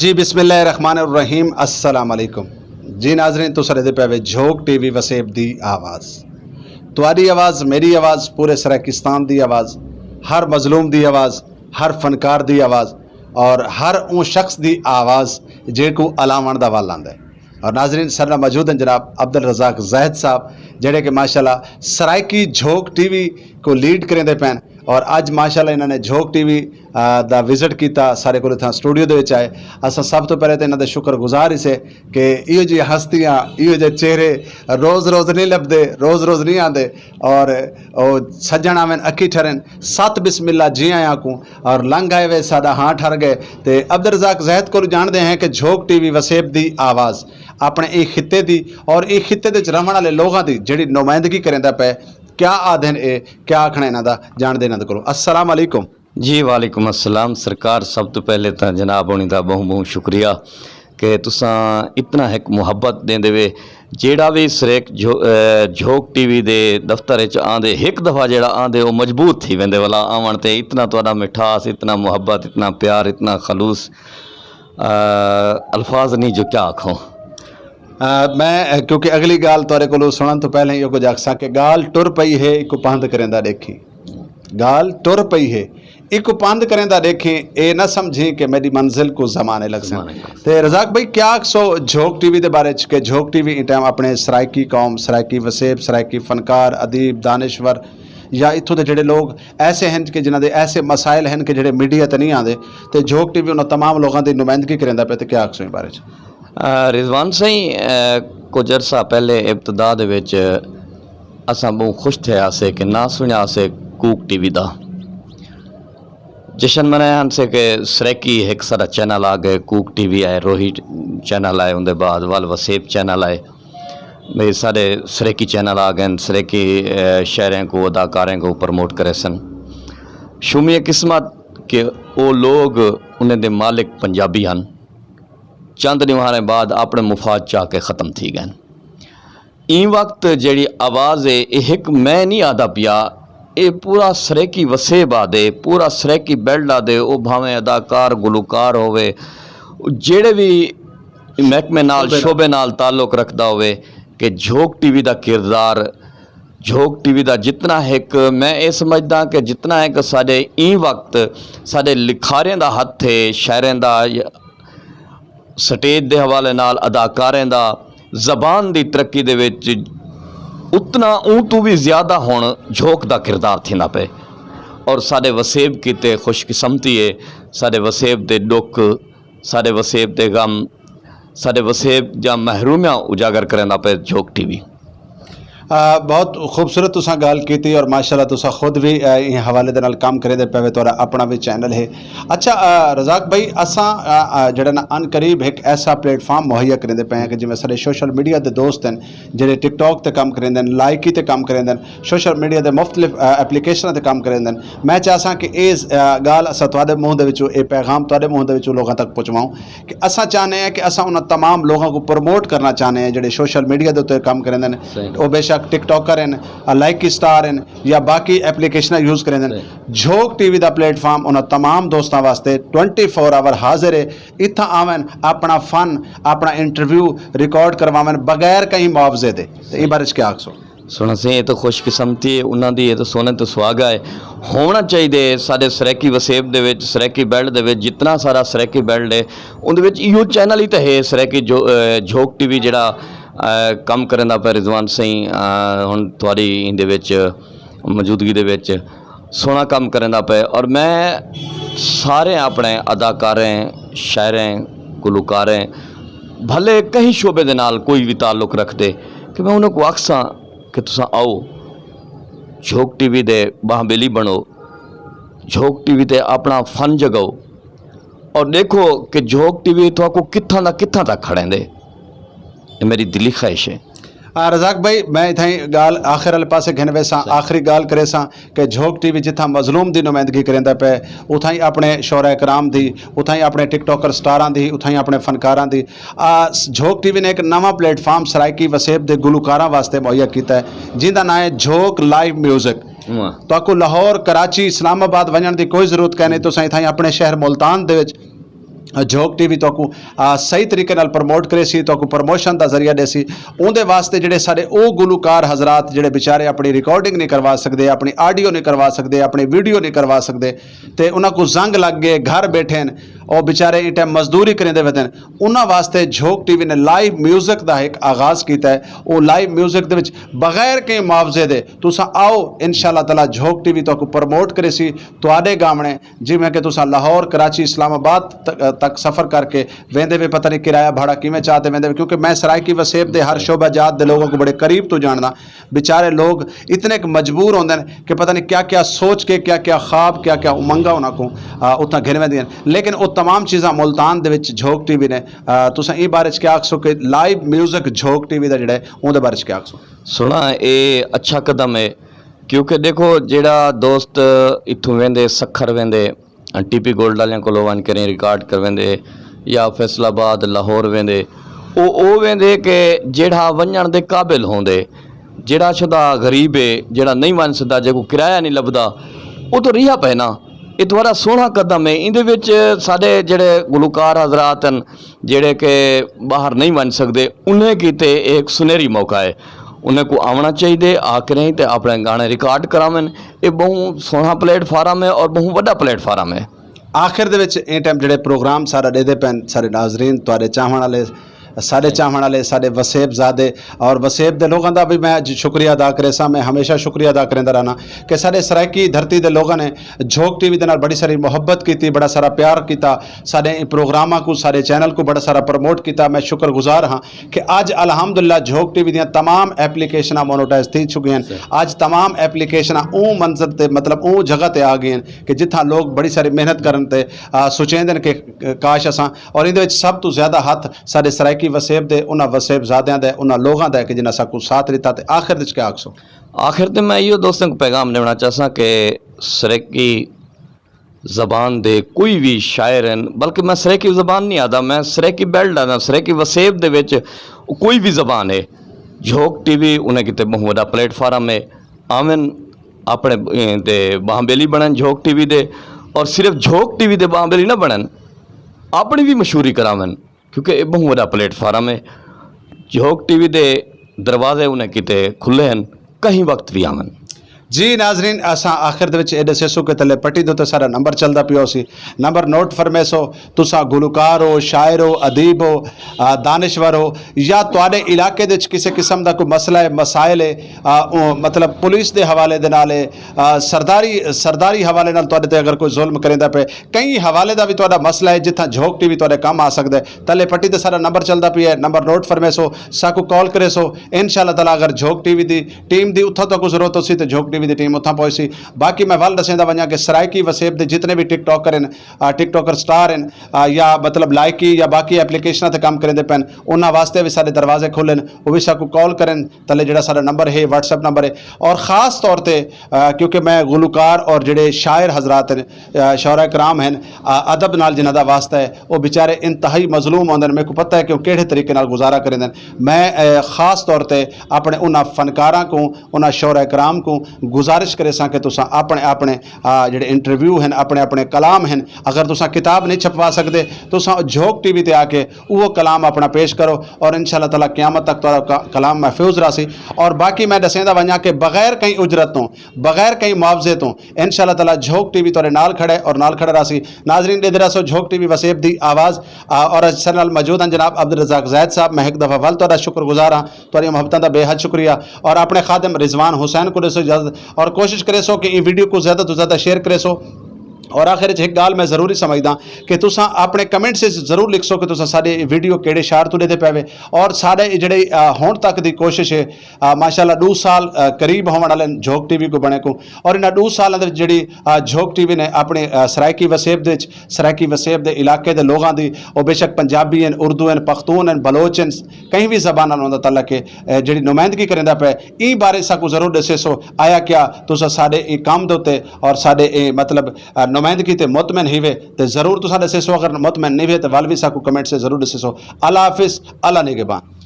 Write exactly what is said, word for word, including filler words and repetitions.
جی، بسم اللہ الرحمن الرحیم۔ السلام علیکم۔ جی ناظرین، تساں ݙیہدے پئے وے جھوک ٹی وی وسیب دی آواز۔ تہاݙی آواز، میݙی آواز، پورے سرائیکستان دی آواز، ہر مظلوم دی آواز، ہر فنکار دی آواز، اور ہر اوں شخص دی آواز جیکوں الاوݨ دا ول آندا ہے۔ اور ناظرین، ساݙے نال موجود ہیں جناب عبدالرزاق زاہد صاحب، جڑے کہ ماشاءاللہ سرائیکی جھوک ٹی وی کوں لیڈ کریندے پئن۔ اور اڄ ماشاءاللہ انہاں نے جھوک ٹی وی، آ، دا وزٹ کیتا، ساݙے کول اتھاں سٹوڈیو دے وچ آئے۔ اساں سب توں پہلے تے انہاں دے شکر گزار ہیسے کہ ایہو جیہاں ہستیاں، ایہو جیہے چہرے روز روز نہیں لبھدے، روز روز نہیں آندے۔ اور او سڄݨ آون، اکھی ٹھرن، ست بسم اللہ جی آیاں کوں، اور لنگھ آئے وے ساݙا ہاں ٹھر ڳئے۔ تے عبدالرزاق زاہد کولوں ڄاݨدے ہیں کہ جھوک ٹی وی وسیب دی آواز اپݨے ایں خطے دی اور ایں خطے دے وچ رہوݨ والے لوگاں دی جڑی نمائندگی کریندا پئے، کیا آہدن اے، کیا آکھݨا انہاں دا، ڄاݨدے انہاں دے کولوں۔ السلام علیکم۔ جی وعلیکم السلام سرکار، سب توں پہلے تاں جناب ہوݨی دا ٻہوں ٻہوں شکریہ کہ تساں اتنا ہک محبت ݙیندے وے۔ جیڑھا وی سریک جھو-، اے، جھوک ٹی وی دے دفتر اچ آندے، ہک دفعہ جیڑھا آندے او مجبور تھی ویندے ولا آوݨ تے۔ اتنا تہاݙا مٹھاس، اتنا محبت، اتنا پیار، اتنا خلوص، اے، الفاظ نہیں جو کیا آکھوں۔ آ، میں، کیونکہ اڳلی ڳالھ تہاݙے کولوں سݨݨ توں پہلے ایہو کجھ آکھساں کہ ڳالھ ٹر پئی ہے، ایکوں پندھ کریندا ݙیکھیں۔ ڳالھ ٹر پئی ہے، ایکوں پندھ کریندا ݙیکھیں، اے نہ سمجھیں کہ میݙی منزل کوں زمانے لڳسن۔ زمانے لڳسن۔ تے رزاق بھائی، کیا آکھسو جھوک ٹی وی دے بارے چ کہ جھوک ٹی وی ایں ٹائم اپݨے سرائیکی قوم، سرائیکی وسیب، سرائیکی فنکار، ادیب، دانشور یا اتھوں دے جڑے لوگ ایسے ہن کہ جنہاں دے ایسے مسائل ہن کہ جڑے میڈیا تے نہیں آندے، تے جھوک ٹی وی انہاں تمام لوگاں دی نمائندگی کریندا پئے، تے کیا آکھسو ایں بارے چ؟ آ، رضوان سئیں، آ، کجھ عرصہ پہلے ابتدا دے وچ اساں ٻہوں خوش تھئے ہاسے کہ ناں سݨیا ہاسے کوک ٹی وی دا۔ جشن منائے ہن سے کہ سرائیکی ہک ساݙا چینل آ ڳئے، کوک ٹی وی آئے، روہی چینل آئے، اوندے بعد ول وسیب چینل آئے۔ بھئی ساݙے سرائیکی چینل آ ڳئن، سرائیکی، آ، شاعریں کوں، اداکاریں کوں پروموٹ کریسن۔ شومی قسمت کہ او لوگ، انہیں دے مالک پنجابی ہن۔ چند ݙیہاڑیں بعد اپݨے مفاد چاہ کے ختم تھی ڳئن۔ ایں وقت جیڑھی آواز ہے، اے ہک میں نہیں آہدا پیا، اے پورا سرائیکی وسیب آہدے، پورا سرائیکی بیلٹ آہدے۔ او بھاویں اداکار، گلوکار ہووے، جیڑھے وی محکمے نال، شعبے نال، شعبے نال تعلق رکھدا ہووے، کہ جھوک ٹی وی دا کردار، جھوک ٹی وی دا جتنا ہک، میں اے سمجھداں کہ جتنا ہک ساݙے ایں وقت ساݙے لکھاریں دا ہتھ ہے، شاعریں دا، سٹیج دے حوالے نال، اداکاریں دا، زبان دی ترقی دے وچ اتنا، اوں توں وی زیادہ ہݨ جھوک دا کردار تھیندا پئے۔ اور ساݙے وسیب کیتے خوش قسمتی ہے، ساݙے وسیب دے ݙکھ، ساݙے وسیب دے غم، ساݙے وسیب دیاں محرومیاں اجاگر کریندا پئے جھوک ٹی وی۔ آ، بہت خوبصورت تساں ڳالھ کیتی، اور ماشاءاللہ تساں خود وی، آ، ایں حوالے دے نال کم کریندے پئے وے، تہاݙا اپݨا وی چینل ہے۔ اچھا، آ، رزاق بھائی، اساں، آ، آ، جیڑھا نا عنقریب ہک ایسا پلیٹ فارم مہیا کریندے پئے ہیں کہ جیویں ساݙے سوشل میڈیا دے دوست ہن، جیڑھے ٹک ٹاک تے کم کریندن، لائکی تے کم کریندن، سوشل میڈیا دے مختلف، آ، اپلیکیشناں تے کم کریندن۔ میں چاہساں کہ اے، آ، ڳالھ اساں تہاݙے منہ دے وچوں، اے پیغام تہاݙے منہ دے وچوں لوگاں تک پہنچواؤں کہ اساں چاہنے ہیں کہ اساں انہاں تمام لوگاں کوں پروموٹ کرنا چاہنے ہیں جیڑھے سوشل میڈیا دے اتے کم کریندن۔ صحیح۔ او بے شک ٹک ٹاکر ہن، آ، لائکی سٹار ہن یا باقی اپلیکیشناں یوز کریندن۔ صحیح۔ جھوک ٹی وی دا پلیٹ فارم انہاں تمام دوستاں واسطے ٹوئنٹی فور آور حاضر ہے۔ اتھاں آون، اپݨا فن، اپݨا انٹرویو ریکارڈ کرواون بغیر کہیں معاوضے دے۔ تے ایں بارے چ کیا آکھسو؟ سوہݨا سئیں، اے تاں خوش قسمتی ہے انہاں دی، اے تاں سونے تے سہاڳا ہے۔ ہووݨا چاہیدے ساݙے سرائیکی وسیب دے وچ، سرائیکی بیلٹ دے وچ، جتنا سارا سرائیکی بیلٹ ہے، اوندے وچ ایہو چینل ہی تاں ہے سرائیکی جو، اے، جھوک ٹی وی جیڑھا، اے، کم کریندا پئے رضوان سئیں، اے، ہݨ تہاݙی ایندے وچ موجودگی دے وچ سوہݨا کم کریندا پئے۔ اور میں سارے اپݨے اداکاریں، شاعریں، گلوکاریں، بھلے کہیں شعبے دے نال کوئی وی تعلق رکھدے، کہ میں انہاں کوں آکھساں کہ تساں آؤ، جھوک ٹی وی دے ٻانہہ ٻیلی بݨو، جھوک ٹی وی تے اپݨا فن جڳاؤ، اور ݙیکھو کہ جھوک ٹی وی تہاکوں کتھاں دا کتھاں تک کھڑیندے۔ اے میݙی دلی خواہش ہے۔ آ، رزاق بھائی، میں اتھائیں ڳالھ آخر والے پاسے گھن ویساں، صحیح۔ آخری ڳالھ کریساں کہ جھوک ٹی وی جتھاں مظلوم دی نمائندگی کریندا پئے، اتھائیں اپݨے شعراء کرام دی، اتھائیں اپݨے ٹک ٹاکر سٹاراں دی، اتھائیں اپݨے فنکاراں دی۔ آ، س-، جھوک ٹی وی نے ہک نواں پلیٹ فارم سرائیکی وسیب دے گلوکاراں واسطے مہیا کیتا ہے، جیندا ناں ہے جھوک لائیو میوزک۔ واہ۔ تہاکوں لاہور، کراچی، اسلام آباد ونڄݨ دی کوئی ضرورت کائنی، تساں اتھائیں اپݨے شہر ملتان دے وچ جھوک ٹی وی تہاکوں صحیح طریقے نال پروموٹ کریسی، تہاکوں پروموشن دا ذریعہ ݙیسی۔ اوندے واسطے جیڑھے ساݙے او گلوکار حضرات جیڑھے بیچارے اپݨی ریکارڈنگ نہیں کروا سڳدے، اپݨی آڈیو نہیں کروا سڳدے، اپݨی ویڈیو نہیں کروا سڳدے، تے انہاں کوں زنگ لڳ ڳئے، گھر ٻیٹھے ہن، او بیچارے ایں ٹائم مزدوری کریندے ودن، انہاں واسطے جھوک ٹی وی نے لائیو میوزک دا ہک آغاز کیتا ہے۔ او لائیو میوزک دے وچ بغیر کہیں معاوضے دے تساں آؤ، انشاءاللہ تعالیٰ جھوک ٹی وی تہاکوں پروموٹ کریسی، تہاݙے گاوݨے جیویں کہ تساں لاہور، کراچی، اسلام آباد تک، تک سفر کر کے ویندے وے، پتہ نہیں کرایہ بھاڑا کیویں چا تے ویندے وے، کیونکہ میں سرائیکی وسیب دے ہر شعبہ جات دے لوگاں کوں بڑے قریب توں جاندا۔ بیچارے لوگ اتنے کہ مجبور ہوندے نے کہ پتہ نہیں کیا کیا سوچ کے، کیا کیا خواب، کیا کیا امنگاں انہاں کوں، آ، اتھاں گھن ویندیاں۔ لیکن او تمام چیزاں ملتان دے وچ جھوک ٹی وی نے، آ، تساں ایں بارے وچ کیا آکھسو کہ لائیو میوزک جھوک ٹی وی دا جڑا ہے، اون دے بارے وچ کیا آکھسو؟ سݨا، اے اچھا قدم ہے، کیونکہ ݙیکھو، جیڑھا دوست اتھوں ویندے، سکھر ویندے، ٹی پی گولڈ والیاں کولوں ونڄ کریں ریکارڈ کر ویندے، یا فیصل آباد، لاہور ویندے، او، او ویندے کہ جیڑھا ونڄݨ دے قابل ہوندے، جیڑھا شدا غریب ہے، جیڑھا نہیں ونڄ سڳدا، جیکوں کرایہ نہیں لبھدا، او تاں ریہا پئے نا۔ اے تہاݙا سوہݨا قدم ہے۔ ایندے وچ ساݙے جیڑھے گلوکار حضرات ہن، جیڑھے کہ ٻاہر نہیں ونڄ سڳدے، انہیں کیتے اے ہک سنہری موقع ہے۔ انہیں کوں آوݨا چاہیدے، آ کریں تے اپݨے گانے ریکارڈ کراون۔ اے ٻہوں سوہݨا پلیٹ فارم ہے اور ٻہوں وݙا پلیٹ فارم ہے۔ آخر دے وچ ایں ٹائم جیڑھے پروگرام سارا ݙیہدے پئن، سارے ناظرین، تہاݙے چاہوݨ والے، ساݙے چاہوݨ والے، ساݙے وسیب زادے اور وسیب دے لوگاں دا وی میں اڄ شکریہ ادا کریساں۔ میں ہمیشہ شکریہ ادا کریندا رہنا کہ ساݙے سرائیکی دھرتی دے لوگاں نے جھوک ٹی وی دے نال بڑی ساری محبت کیتی، بڑا سارا پیار کیتا، ساݙے ایں پروگراماں کوں، ساݙے چینل کوں بڑا سارا پروموٹ کیتا۔ میں شکر گزار ہاں کہ اڄ الحمدللہ جھوک ٹی وی دیاں تمام ایپلیکیشناں مونوٹائز تھی چکیاں ہن۔ صحیح۔ اڄ تمام ایپلیکیشناں اوں منزل تے، مطلب اوں جگہ تے آ ڳئین کہ جتھاں لوگ بڑی ساری محنت کرن تے، آ، سوچیندن کہ کاش اساں، اور ایندے وچ سب توں زیادہ ہتھ ساݙے سرائیکی وسیب دے، انہاں وسیب زادیاں دے، انہاں لوگاں دا ہے کہ جنہاں ساکوں ساتھ ݙتا۔ تے آخر وچ کیا آکھسو؟ آخر تے میں ایہو دوستاں کوں پیغام ݙیوݨا چاہساں کہ سرائیکی زبان دے کوئی وی شاعر ہن، بلکہ میں سرائیکی زبان نہیں آہدا، میں سرائیکی بیلٹ آہدا، سرائیکی وسیب دے وچ کوئی وی زبان ہے، جھوک ٹی وی انہیں کیتے ٻہوں وݙا پلیٹ فارم ہے۔ آون اپݨے، ایں، تے ٻانہہ ٻیلی بݨن جھوک ٹی وی دے، اور صرف جھوک ٹی وی دے ٻانہہ ٻیلی نہ بݨن، اپݨی وی مشہوری کراون۔ کیونکہ اے ٻہوں وݙا پلیٹ فارم ہے۔ جھوک ٹی وی دے دروازے انہیں کیتے کھلے ہن، کہیں وقت وی آون۔ جی ناظرین، اساں آخر دے وچ اے ݙسیسوں کہ تلے پٹی دے اتے ساݙا نمبر چلدا پیا ہوسی، نمبر نوٹ فرمیسو۔ تساں گلوکار ہو، شاعر ہو، ادیب ہو، آ، دانشور ہو، یا تہاݙے علاقے دے وچ کسے قسم دا کوئی مسئلہ ہے، مسائل ہے، آ، او، مطلب پولیس دے حوالے دے نال ہے، آ، سرداری، سرداری حوالے نال تہاݙے تے اگر کوئی ظلم کریندا پئے، کہیں حوالے دا وی تہاݙا مسئلہ ہے، جتھاں جھوک ٹی وی تہاݙے کم آ سڳدا ہے، تلے پٹی تے ساݙا نمبر چلدا پیا ہے، نمبر نوٹ فرمیسو، ساکوں کال کریسو۔ انشاءاللہ تعالیٰ اگر جھوک ٹی وی دی ٹیم دی اتھاں تہاکوں ضرورت ہوسی تے جھوک ٹی وی دی ٹیم اتھاں پہنچسی۔ باقی میں ول ݙسیندا ونڄاں کہ سرائیکی وسیب دے جتنے وی ٹک ٹاکر ہن، آ، ٹک ٹاکر سٹار ہن، آ، یا مطلب لائکی یا باقی ایپلیکیشناں تے کم کریندے پئن، انہاں واسطے وی ساݙے دروازے کھلن، او وی ساکوں کال کرن۔ تلے جیڑھا ساݙا نمبر ہے، واٹس ایپ نمبر ہے۔ اور خاص طور تے، آ، کیونکہ میں گلوکار اور جیڑھے شاعر حضرات ہن، آ، شعراء کرام ہن، آ، ادب نال جنہاں دا واسطہ ہے، او بیچارے انتہائی مظلوم ہوندن۔ میکوں پتہ ہے کہ او کیڑھے طریقے نال گزارا کریندن۔ میں، آ، خاص طور تے اپݨے انہاں فنکاراں کوں، انہاں شعراء کرام کوں گزارش کریساں کہ تساں اپݨے، اپݨے، آ، جیڑھے انٹرویو ہن، اپݨے، اپݨے کلام ہن، اگر تساں کتاب نہیں چھپوا سڳدے، تساں جھوک ٹی وی تے آ کے اوہو کلام اپݨا پیش کرو، اور انشاءاللہ تعالیٰ قیامت تک تہاݙا کا-، کلام محفوظ رہسی۔ اور باقی میں ݙسیندا ونڄاں کہ بغیر کہیں اجرت توں، بغیر کہیں معاوضے توں، انشاءاللہ تعالیٰ جھوک ٹی وی تہاݙے نال کھڑے اور نال کھڑا رہسی۔ ناظرین، ݙیہدے رہسو جھوک ٹی وی وسیب دی آواز، آ، اور اساݙے نال موجود ہن جناب عبدالرزاق زید صاحب۔ میں ہک دفعہ ول تہاݙا شکر گزار ہاں، تہاݙیاں محبتاں دا بے حد شکریہ۔ اور اپݨے خادم رضوان حسین کوں ݙیسو اجازت، اور کوشش کریسو کہ ایں ویڈیو کوں زیادہ توں زیادہ شیئر کریسو۔ اور آخر وچ ہک ڳالھ میں ضروری سمجھداں کہ تساں اپݨے کمنٹس وچ ضرور لکھسو کہ تساں ساݙے اے ویڈیو کیڑھے شہر توں ݙیہدے پئے وے، اور ساݙے اے جیڑھے، آ، ہݨ تک دی کوشش ہے، آ، ماشاءاللہ ݙو سال، آ، قریب ہووݨ والے ہن جھوک ٹی وی کوں بݨے کوں، اور انہاں ݙو سالاں دے وچ جیڑھی، آ، جھوک ٹی وی نے اپݨے، آ، سرائیکی وسیب دے وچ، سرائیکی وسیب دے علاقے دے لوگاں دی، او بے شک پنجابی ہن، اردو ہن، پختون ہن، بلوچ ہن، کہیں وی زبان نال انہاں دا تعلق ہے، آ، جیڑھی نمائندگی کریندا پئے، ایں بارے ساکوں ضرور ݙسیسو۔ آیا کیا تساں ساݙے ایں کم دے اتے اور ساݙے ایں مطلب، آ، نمائندگی تے مطمئن ہیوے؟ تے ضرور تساں ݙسیسو، اگر مطمئن نہیں ہوئے تے ول وی ساکوں کمنٹ سے ضرور ݙسیسو۔ اللہ حافظ، اللہ نگہبان۔